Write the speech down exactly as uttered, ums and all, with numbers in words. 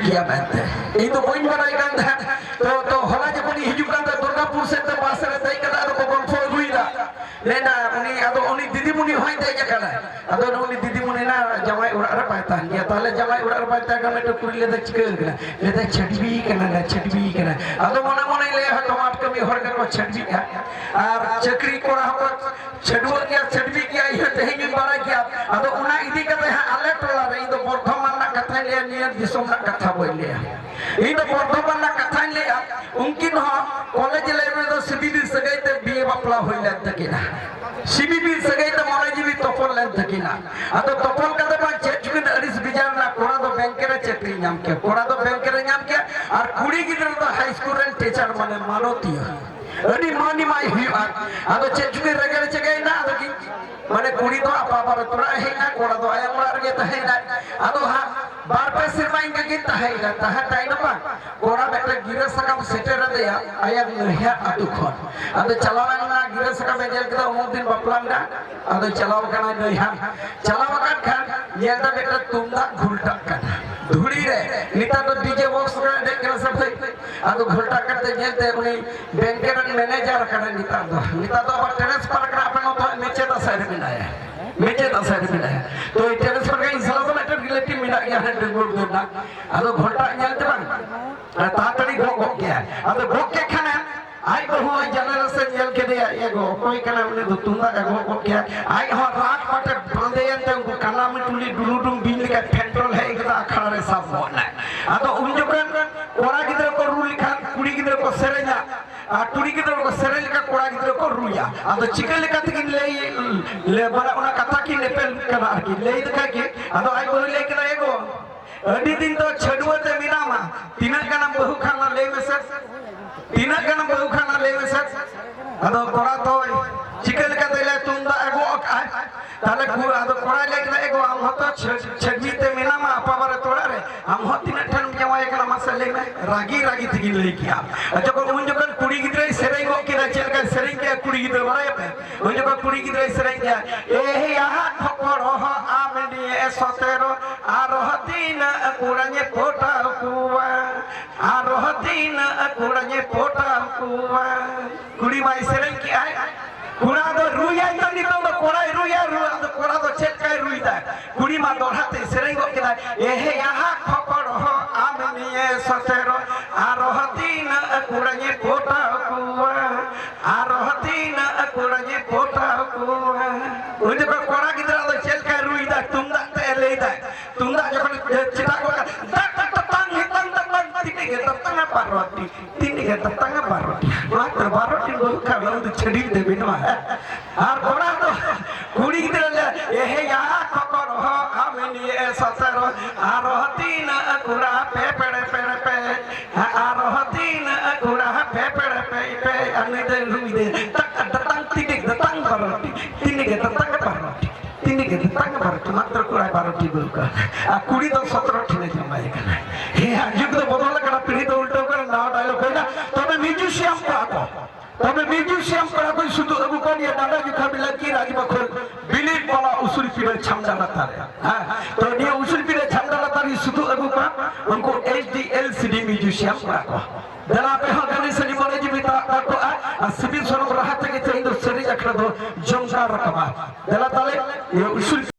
ᱜᱮᱭᱟ ᱢᱮᱱᱛᱮ᱾ ᱤᱧ ᱫᱚ ᱵᱟᱹᱧ ᱵᱟᱲᱟᱭ ᱠᱟᱱ ᱛᱟᱦᱮᱸᱫ᱾ ᱛᱚ, ᱛᱚ ᱦᱚᱞᱟ ᱡᱚᱠᱷᱚᱱᱤᱧ ᱦᱤᱡᱩᱜ ᱠᱟᱱ ᱛᱟᱦᱮᱸᱫ ᱫᱩᱨᱜᱟᱯᱩᱨ ᱥᱮᱫ ᱛᱮ ᱵᱟᱥ ᱨᱮ ᱫᱮᱡ ᱠᱟᱛᱮ ᱟᱫᱚ ᱠᱚ ᱜᱚᱞᱯᱷᱚ ᱟᱹᱜᱩᱭᱮᱫᱟ᱾ ᱢᱮᱱᱟ ᱩᱱᱤ, ᱟᱫᱚ ᱩᱱᱤ ᱫᱤᱫᱤᱢᱩᱱᱤ ᱦᱚᱸᱭ ᱫᱮᱡ ᱟᱠᱟᱱᱟ᱾ ᱟᱫᱚ ᱩᱱᱤ ᱫᱤᱫᱤᱢᱩᱱᱤ ᱱᱟ ᱡᱟᱶᱟᱭ ᱚᱲᱟᱜ ᱨᱮ ᱵᱟᱭ ᱛᱟᱦᱮᱱ ᱜᱮᱭᱟ᱾ ᱛᱟᱦᱞᱮ ᱡᱟᱶᱟᱭ ᱚᱲᱟᱜ ᱨᱮ ᱵᱟᱭ ᱛᱟᱦᱮᱱ ᱠᱷᱟᱱ ᱢᱤᱫᱴᱮᱱ ᱠᱩᱲᱤ ᱞᱟᱹᱭᱫᱟ, "ᱪᱤᱠᱟᱹ ᱟᱠᱟᱱᱟ?" ᱞᱟᱹᱭᱫᱟ, "ᱪᱷᱟᱹᱰᱣᱤ ᱠᱟᱱᱟ ᱱᱟ, ᱪᱷᱟᱹᱰᱣᱤ ᱠᱟᱱᱟ᱾" ᱟᱫᱚ ᱢᱚᱱᱮ ᱢᱚᱱᱮ ᱞᱟᱹᱭᱟ, "ᱦᱚᱭᱛᱚ ᱢᱟᱴ ᱠᱟᱹᱢᱤ ᱦᱚᱲ ᱜᱮᱠᱚ ᱪᱷᱟᱹᱰᱣᱤᱜᱼᱟ, ᱟᱨ ᱪᱟᱹᱠᱨᱤ ᱠᱚᱲᱟ ᱦᱚᱸᱠᱚ ᱪᱷᱟᱹᱰᱣᱟᱹᱜ ᱜᱮᱭᱟ, ᱪᱷᱟᱹᱰᱣᱤ ᱜᱮᱭᱟ, ᱤᱧ ᱦᱚᱸ ᱛᱮᱦᱮᱧ ᱤᱧ ᱵᱟᱲᱟᱭ ᱜᱮᱭᱟ᱾" ᱟᱫᱚ ᱚᱱᱟ ᱤᱫᱤ ᱠᱟᱛᱮ ᱦᱟᱸᱜ ᱟᱞᱮ ᱴᱚᱞᱟ ᱨᱮ, ᱤᱧ ᱫᱚ ᱵᱚᱨᱫᱷᱚᱢᱟᱱ ᱨᱮᱱᱟᱜ ᱠᱟᱛᱷᱟᱧ ᱞᱟᱹᱭᱟ, ᱱᱤᱭᱟᱹ ᱫᱤᱥᱚᱢ ᱨᱮᱱᱟᱜ ᱠᱟᱛᱷᱟ ᱵᱟᱹᱧ ᱞᱟᱹᱭᱟ᱾ ᱤᱧ ᱫᱚ ᱵᱚᱨᱫᱷᱚᱢᱟᱱ ᱨᱮᱱᱟᱜ ᱠᱟᱛᱷᱟᱧ ᱞᱟᱹᱭᱟ᱾ ᱩᱱᱠᱤᱱ ᱦᱚᱸ ᱠᱚᱞᱮᱡᱽ ᱞᱟᱭᱤᱯᱷ ᱨᱮᱫᱚ ᱥᱤᱵᱤᱞ ᱥᱟᱹᱜᱟᱹᱭ ᱛᱮ ᱵᱤᱭᱮ ᱵᱟᱯᱞᱟ ᱦᱩᱭ ᱞᱮᱱ ᱛᱟᱹᱠᱤᱱᱟ᱾ ᱥᱤᱵᱤᱞ ᱥᱟᱹᱜᱟᱹᱭ ᱛᱮ ᱢᱚᱱᱮ ᱡᱤᱣᱤ ᱛᱚᱯᱚᱞ ᱞᱮᱱ ᱛᱟᱹᱠᱤᱱᱟ᱾ ᱟᱫᱚ ᱛᱚᱯᱚᱞ ᱠᱟᱛᱮ ᱢᱟ ᱪᱮᱫ ᱪᱚᱠᱤᱱ ᱟᱹᱲᱤᱥ ᱵᱮᱡᱟᱨ ᱮᱱᱟ, ᱠᱚᱲᱟ ᱫᱚ ᱵᱮᱝᱠ ᱨᱮ ᱪᱟᱹᱠᱨᱤ ᱧᱟᱢ ᱠᱮᱭᱟ, ᱠᱚᱲᱟ ᱫᱚ ᱵᱮᱝᱠ ᱨᱮ ᱧᱟᱢ ᱠᱮᱭᱟ, ᱟᱨ ᱠᱩᱲᱤ ᱜᱤᱫᱽᱨᱟᱹ ᱫᱚ ᱦᱟᱭ ᱥᱠᱩᱞ ᱨᱮᱱ ᱴᱤᱪᱟᱨ, ᱢᱟᱱᱮ ᱢᱟᱱᱚᱛᱤᱭᱟᱹ᱾ ᱟᱹᱰᱤ ᱢᱟᱹᱱ ᱮᱢᱟᱭ ᱦᱩᱭᱩᱜᱼᱟ᱾ ᱟᱫᱚ ᱪᱮᱫ ᱪᱚᱠᱤᱱ ᱨᱮᱜᱮᱲ ᱪᱮᱜᱮᱭᱮᱱᱟ, ᱟᱫᱚ ᱠᱤᱱ, ᱢᱟᱱᱮ ᱠᱩᱲᱤ ᱫᱚ ᱟᱯᱟ ᱵᱟᱨᱮ ᱛᱚᱲᱟ ᱦᱮᱡ ᱮᱱᱟ, ᱠᱚᱲᱟ ᱫᱚ ᱟᱭᱟᱜ ᱚᱲᱟᱜ ᱨᱮᱜᱮ ᱛᱟᱦᱮᱸᱭᱮᱱᱟᱭ᱾ ᱟᱫᱚ ᱦᱟᱸᱜ ᱵᱟᱨ ᱯᱮ ᱥᱮᱨᱢᱟ ᱤᱱᱠᱟᱹ ᱠᱤᱱ ᱛᱟᱦᱮᱸᱭᱮᱱᱟ᱾ ᱛᱟᱦᱮᱸ ᱛᱟᱭᱱᱚᱢ ᱢᱟ ᱠᱚᱲᱟ ᱢᱤᱫᱴᱮᱱ ᱜᱤᱨᱟᱹ ᱥᱟᱠᱟᱢ ᱥᱮᱴᱮᱨ ᱟᱫᱮᱭᱟ ᱟᱭᱟᱜ ᱱᱟᱹᱭᱦᱟᱨ ᱟᱹᱛᱩ ᱠᱷᱚᱱ᱾ ᱟᱫᱚ ᱪᱟᱞᱟᱣ ᱮᱱᱟ, ᱜᱤᱨᱟᱹ ᱥᱟᱠᱟᱢᱮ ᱧᱮᱞ ᱠᱮᱫᱟ, ᱩᱢᱩᱠ ᱫᱤᱱ ᱵᱟᱯᱞᱟ ᱢᱮᱱᱟᱜᱼᱟ᱾ ᱟᱫᱚ ᱪᱟᱞᱟᱣ ᱠᱟᱱᱟᱭ ᱱᱟᱹᱭᱦᱟᱨ᱾ ᱪᱟᱞᱟᱣ ᱟᱠᱟᱱ ᱠᱷᱟᱱ ᱧᱮᱞ ᱫᱟ ᱢᱤᱫᱴᱮᱱ ᱛᱩᱢᱫᱟᱜ ᱜᱷᱩᱞᱴᱟᱜ ᱠᱟᱱᱟ ᱫᱷᱩᱲᱤ ᱨᱮ᱾ ᱱᱮᱛᱟᱨ ᱫᱚ ᱰᱤᱡᱮ ᱵᱚᱠᱥ ᱠᱚ ᱮᱱᱮᱡ ᱠᱟᱱᱟ ᱥᱮ ᱵᱷᱟᱹᱭ? ᱟᱫᱚ ᱜᱷᱚᱞᱴᱟ ᱠᱟᱛᱮ ᱧᱮᱞᱛᱮ ᱩᱱᱤ ᱵᱮᱝᱠ ᱨᱮᱱ ᱢᱮᱱᱮᱡᱟᱨ ᱠᱟᱱᱟᱭ ᱱᱮᱛᱟᱨ ᱫᱚ᱾ ᱱᱮᱛᱟᱨ ᱫᱚ ᱟᱵᱟᱨ ᱴᱨᱟᱱᱥᱯᱷᱟᱨ ᱠᱟᱱᱟ, ᱟᱯᱮ ᱱᱚᱛᱮ ᱢᱮᱪᱮᱫ ᱟᱥᱲᱟ ᱨᱮ ᱢᱮᱱᱟᱭᱟ, ᱢᱮᱪᱮᱫ ᱟᱥᱲᱟ ᱨᱮ ᱢᱮᱱᱟᱭᱟ᱾ ᱛᱚ ᱴᱨᱟᱱᱥᱯᱷᱟᱨ ᱠᱟᱱᱟ, ᱤᱧ ᱥᱟᱞᱟᱜ ᱫᱚ ᱢᱤᱫᱴᱮᱱ ᱨᱤᱞᱮᱴᱤᱵᱷ ᱢᱮᱱᱟᱜ ᱜᱮᱭᱟ ᱦᱟᱸᱰᱮ ᱵᱮᱝᱜᱟᱞᱩᱨᱩ ᱨᱮᱱᱟᱜ᱾ ᱟᱫᱚ ᱜᱷᱚᱞᱴᱟ ᱧᱮᱞᱛᱮ ᱵᱟᱝ, ᱟᱨ ᱛᱟᱲᱟᱛᱟᱲᱤ ᱜᱚᱜ ᱜᱚᱜ ᱠᱮᱭᱟ᱾ ᱟᱫᱚ ᱜᱚᱜ ᱠᱮᱫ ᱠᱷᱟᱱᱮ ᱟᱡ ᱵᱟᱹᱦᱩ ᱦᱚᱸ ᱡᱟᱱᱟᱞᱟ ᱥᱮᱫ ᱧᱮᱞ ᱠᱮᱫᱮᱭᱟ, ᱮ ᱜᱚ, ᱚᱠᱚᱭ ᱠᱟᱱᱟ ᱩᱱᱤ ᱫᱚ ᱛᱩᱢᱫᱟᱜ ᱮ ᱜᱚᱜ ᱜᱚᱜ ᱠᱮᱭᱟ? ᱟᱡ ᱦᱚᱸ ᱨᱟᱜᱽ ᱯᱟᱴᱮ ᱵᱟᱸᱫᱮᱭᱮᱱ ᱛᱮ ᱩᱱᱠᱩ ᱠᱟᱱᱟᱢᱤ ᱴᱩᱞᱤ ᱰᱩᱞᱩᱰᱩᱝ ᱵᱤᱧ ᱞᱮᱠᱟ ᱯᱷᱮᱱᱴᱚᱞ ᱦᱮᱡ ᱠᱟᱛᱮ ᱟᱠᱷᱲᱟ ᱨᱮ ᱥᱟᱵ ᱜᱚᱫ ᱮᱱᱟᱭ᱾ ᱟᱫᱚ ᱩᱱ ᱡᱚᱠᱷᱚᱱ ᱠᱚᱲᱟ ᱜᱤᱫᱽᱨᱟᱹ ᱠᱚ ᱨᱩ ᱞᱮᱠᱷᱟᱱ ᱠᱩᱲᱤ ᱜᱤᱫᱽᱨᱟᱹ ᱠᱚ ᱥᱮᱨᱮᱧᱟ, ᱟᱨ ᱠᱩᱲᱤ ᱜᱤᱫᱽᱨᱟᱹ ᱠᱚ ᱥᱮᱨᱮᱧ ᱞᱮᱠᱷᱟᱱ ᱠᱚᱲᱟ ᱜᱤᱫᱽᱨᱟᱹ ᱠᱚ ᱨᱩᱭᱟ᱾ ᱟᱫᱚ ᱪᱤᱠᱟᱹ ᱞᱮᱠᱟ ᱛᱮᱠᱤᱱ ᱞᱟᱹᱭ, ᱞᱟᱹᱭ, ᱢᱟᱱᱮ ᱚᱱᱟ ᱠᱟᱛᱷᱟ ᱠᱤᱱ ᱮᱯᱮᱞ ᱠᱟᱱᱟ ᱟᱨᱠᱤ᱾ ᱞᱟᱹᱭ ᱞᱮᱠᱷᱟᱡ ᱜᱮ, ᱟᱫᱚ ᱟᱡ ᱵᱟᱹᱦᱩᱭ ᱞᱟᱹᱭ ᱠᱮᱫᱟ, ᱮ ᱜᱚ, ᱟᱹᱰᱤ ᱫᱤᱱ ᱫᱚ ᱪᱷᱟᱹᱰᱩᱣᱟᱹ ᱛᱮ ᱢᱮᱱᱟᱢᱟ, ᱛᱤᱱᱟᱹᱜ ᱜᱟᱱᱮᱢ ᱵᱟᱹᱦᱩ ᱠᱷᱟᱱ ᱞᱟᱹᱭ ᱢᱮᱥᱮ, ᱛᱤᱱᱟᱹᱜ ᱜᱟᱱᱮᱢ ᱵᱟᱹᱦᱩ ᱠᱷᱟᱱ ᱞᱟᱹᱭ ᱢᱮᱥᱮ᱾ ᱟᱫᱚ ᱠᱚᱲᱟ ᱫᱚᱭ ᱪᱤᱠᱟᱹ ᱞᱮᱠᱟᱛᱮ ᱞᱟᱹᱭᱟ, ᱛᱩᱢᱫᱟᱜ ᱮ ᱜᱚᱜ ᱠᱟᱜᱼᱟᱭ, ᱛᱟᱦᱞᱮ ᱠᱩ-, ᱟᱫᱚ ᱠᱚᱲᱟᱭ ᱞᱟᱹᱭ ᱠᱮᱫᱟ, ᱮ ᱜᱚ, ᱟᱢ ᱦᱚᱸᱛᱚ ᱪᱷᱟᱹ-, ᱪᱷᱟᱹᱰᱣᱤ ᱛᱮ ᱢᱮᱱᱟᱢᱟ ᱟᱯᱟ ᱵᱟᱨᱮ ᱛᱚᱲᱟ ᱨᱮ, ᱟᱢ ᱦᱚᱸ ᱛᱤᱱᱟᱹᱜ ᱴᱷᱮᱱ ᱮᱢ ᱡᱟᱶᱟᱭ ᱠᱟᱱᱟ ᱢᱟᱥᱮ ᱞᱟᱹᱭ ᱢᱮ᱾ ᱨᱟᱹᱜᱤ ᱨᱟᱹᱜᱤ ᱛᱮᱠᱤᱱ ᱞᱟᱹᱭ ᱠᱮᱜᱼᱟ᱾ ᱟᱨ ᱡᱚᱠᱷᱚᱱ, ᱩᱱ ᱡᱚᱠᱷᱚᱱ ᱠᱩᱲᱤ ᱜᱤᱫᱽᱨᱟᱹᱭ ᱥᱮᱨᱮᱧ ᱜᱚᱫ ᱠᱮᱫᱟ, ᱪᱮᱫ ᱞᱮᱠᱟᱭ ᱥᱮᱨᱮᱧ ᱠᱮᱜᱼᱟ ᱠᱩᱲᱤ ᱜᱤᱫᱽᱨᱟᱹ ᱵᱟᱲᱟᱭᱟᱯᱮ? ᱩᱱ ᱡᱚᱠᱷᱚᱱ ᱠᱩᱲᱤ ᱜᱤᱫᱽᱨᱟᱹᱭ ᱥᱮᱨᱮᱧ ᱠᱮᱜᱼᱟ, ᱮ ᱭᱟ ᱦᱟᱛ ᱦᱚᱯᱚᱲ ᱦᱚ ᱟᱢ ᱱᱤᱭᱮ ᱥᱚᱛᱮᱨᱚ, ᱟᱨ ᱦᱚ ᱛᱤᱱᱟᱹᱜ ᱠᱩᱲᱟᱹᱧ ᱯᱚᱴᱟᱣ ᱛᱤᱱᱟᱹᱜ ᱠᱚᱲᱟᱧ ᱯᱚᱴᱟᱣ ᱠᱚᱣᱟ᱾ ᱠᱩᱲᱤ ᱢᱟᱭ ᱥᱮᱨᱮᱧ ᱠᱮᱜᱼᱟᱭ, ᱠᱚᱲᱟ ᱫᱚ ᱨᱩᱭᱟᱭ ᱛᱚ, ᱱᱤᱛᱚᱜ ᱫᱚ ᱠᱚᱲᱟᱭ ᱨᱩᱭᱟ, ᱨᱩ, ᱟᱫᱚ ᱠᱚᱲᱟ ᱫᱚ ᱪᱮᱫ ᱞᱮᱠᱟᱭ ᱨᱩᱭᱫᱟ? ᱠᱩᱲᱤ ᱢᱟ ᱫᱚᱦᱲᱟ ᱛᱮ ᱥᱮᱨᱮᱧ ᱜᱚᱫ ᱠᱮᱫᱟᱭ, ᱮᱦᱮ ᱭᱟᱦᱟ ᱠᱷᱚᱠᱚᱲ ᱦᱚ ᱟᱢ ᱱᱤᱭᱮ ᱥᱚᱛᱮᱨᱚ, ᱟᱨᱦᱚᱸ ᱛᱤᱱᱟᱹᱜ ᱠᱚᱲᱟᱧ ᱯᱚᱴᱟᱣ ᱠᱚᱣᱟ, ᱟᱨᱦᱚᱸ ᱛᱤᱱᱟᱹᱜ ᱠᱚᱲᱟᱧ ᱯᱚᱴᱟᱣ ᱠᱚᱣᱟ᱾ ᱩᱱ ᱡᱚᱠᱷᱚᱱ ᱠᱚᱲᱟ ᱜᱤᱫᱽᱨᱟᱹ ᱫᱚ ᱪᱮᱫ ᱞᱮᱠᱟᱭ ᱨᱩᱭᱫᱟ? ᱛᱩᱢᱫᱟᱜ ᱛᱮ ᱞᱟᱹᱭᱫᱟᱭ, ᱛᱩᱢᱫᱟᱜ ᱡᱚᱠᱷᱚᱱ ᱪᱮᱴᱟᱜ ᱜᱚᱫ ᱠᱟᱜᱼᱟ, ᱫᱟᱜ ᱫᱟᱜ ᱫᱟᱜ ᱫᱟᱜ, ᱦᱤᱛᱟᱝ ᱫᱟᱜ ᱫᱟᱜ, ᱛᱤᱱᱟᱹᱜ ᱜᱮ ᱫᱟᱜ ᱫᱟᱜ ᱵᱟᱨᱚᱴᱤ᱾ ᱛᱤᱱᱤᱜᱮ ᱛᱟᱛᱟᱝᱟ ᱵᱟᱨᱚᱴᱤ᱾ ᱢᱟᱛᱨᱚ ᱵᱟᱨᱚᱴᱤ ᱵᱟᱹᱦᱩ ᱠᱷᱟᱱ ᱩᱱᱤ ᱫᱚ ᱪᱷᱟᱹᱰᱤ ᱫᱮᱵᱤᱱ ᱢᱟ᱾ ᱟᱨ ᱠᱚᱲᱟ ᱫᱚ ᱠᱩᱲᱤ ᱜᱤᱫᱽᱨᱟᱹ ᱞᱮ, ᱮᱦᱮᱭᱟ ᱠᱚᱠᱚ ᱨᱚᱦᱚ ᱟᱢ ᱱᱤᱭᱮ ᱥᱚᱛᱨᱚ, ᱟᱨᱚ ᱛᱤᱱᱟᱹᱜ ᱠᱚᱲᱟ ᱯᱮ ᱯᱮᱲᱮ ᱯᱮᱲᱮ ᱯᱮ, ᱟᱨᱚ ᱛᱤᱱᱟᱹᱜ ᱠᱚᱲᱟ ᱯᱮ ᱯᱮᱲᱮ ᱯᱮ ᱯᱮ, ᱟᱨ ᱱᱩᱭ ᱫᱚ ᱨᱩᱭ ᱫᱮ, ᱛᱟᱠ ᱛᱟᱛᱟᱝ ᱛᱤᱱᱤᱜᱮ ᱛᱟᱛᱟᱝ ᱵᱟᱨᱚᱴᱤ, ᱛᱤᱱᱤᱜᱮ ᱛᱟᱛᱟᱝ ᱵᱟᱨᱚᱴᱤ᱾ ᱛᱤᱱᱤᱜᱮ ᱛᱟᱛᱟᱝ ᱵᱟᱨᱚᱴᱤ, ᱢᱟᱛᱨᱚ ᱠᱚᱲᱟ ᱵᱟᱨᱚᱴᱤ ᱵᱟᱹᱦᱩ ᱠᱚ᱾ ᱟᱨ ᱠᱩᱲᱤ ᱫᱚ ᱥᱚᱛᱨᱚ ᱴᱷᱮᱱᱮ ᱡᱟᱶᱟᱭ ᱠᱟᱱᱟ᱾ ᱦᱮᱸ, ᱟᱨ ᱡᱩᱜᱽ ᱫᱚ ᱵᱚᱫᱚᱞ ᱟᱠᱟᱱᱟ, ᱯᱤᱲᱦᱤ ᱫᱚ ᱩᱞᱴᱟᱹᱣ ᱠᱟᱱᱟ, ᱱᱟᱣᱟ dialogue ᱦᱩᱭᱱᱟ᱾ ᱛᱚᱵᱮ musician ᱠᱚᱲᱟ ᱠᱚ, ᱛᱚᱵᱮ musician ᱠᱚᱲᱟ ᱠᱚ ᱥᱩᱫᱩ ᱟᱹᱜᱩ ᱠᱚ ᱱᱤᱭᱟᱹ ᱰᱟᱸᱰᱟ ᱡᱩᱠᱷᱟ ᱵᱤᱞᱟᱹᱠᱤ ᱨᱟᱡᱽ ᱵᱟᱠᱷᱳᱞ ᱵᱤᱞᱤ ᱯᱟᱞᱟ ᱩᱥᱩᱞ ᱯᱤᱲᱟᱹ ᱪᱷᱟᱢᱰᱟ ᱞᱟᱛᱟᱨ ᱨᱮ᱾ ᱦᱮᱸ, ᱛᱚ ᱱᱤᱭᱟᱹ ᱩᱥᱩᱞ ᱯᱤᱲᱟᱹ ᱪᱷᱟᱢᱰᱟ ᱞᱟᱛᱟᱨ ᱨᱮ ᱥᱩᱫᱩ ᱟᱹᱜᱩ ᱠᱚᱣᱟ ᱩᱱᱠᱩ H D L C D musician ᱠᱚᱲᱟ ᱠᱚ᱾ ᱫᱮᱞᱟ ᱟᱯᱮ ᱦᱚᱸ ᱜᱟᱹᱰᱤ ᱥᱟᱹᱰᱤ ᱢᱚᱱᱮ ᱡᱤᱣᱤ ᱛᱟᱜ ᱛᱟᱠᱚᱜᱼᱟ᱾ ᱟᱨ ᱥᱤᱵᱤᱞ ᱥᱚᱨᱚᱢ ᱨᱟᱦᱟ ᱛᱮᱜᱮ ᱛᱮᱦᱮᱧ ᱫᱚ ᱥᱮᱨᱮᱧ ᱟᱠᱷᱲᱟ ᱫᱚ ᱡᱚᱢᱠᱟᱣ ᱨᱟᱠᱟᱵᱟ᱾ ᱫᱮᱞᱟ ᱛᱟᱞᱮ, ᱤᱭᱟᱹ ᱩᱥᱩᱞ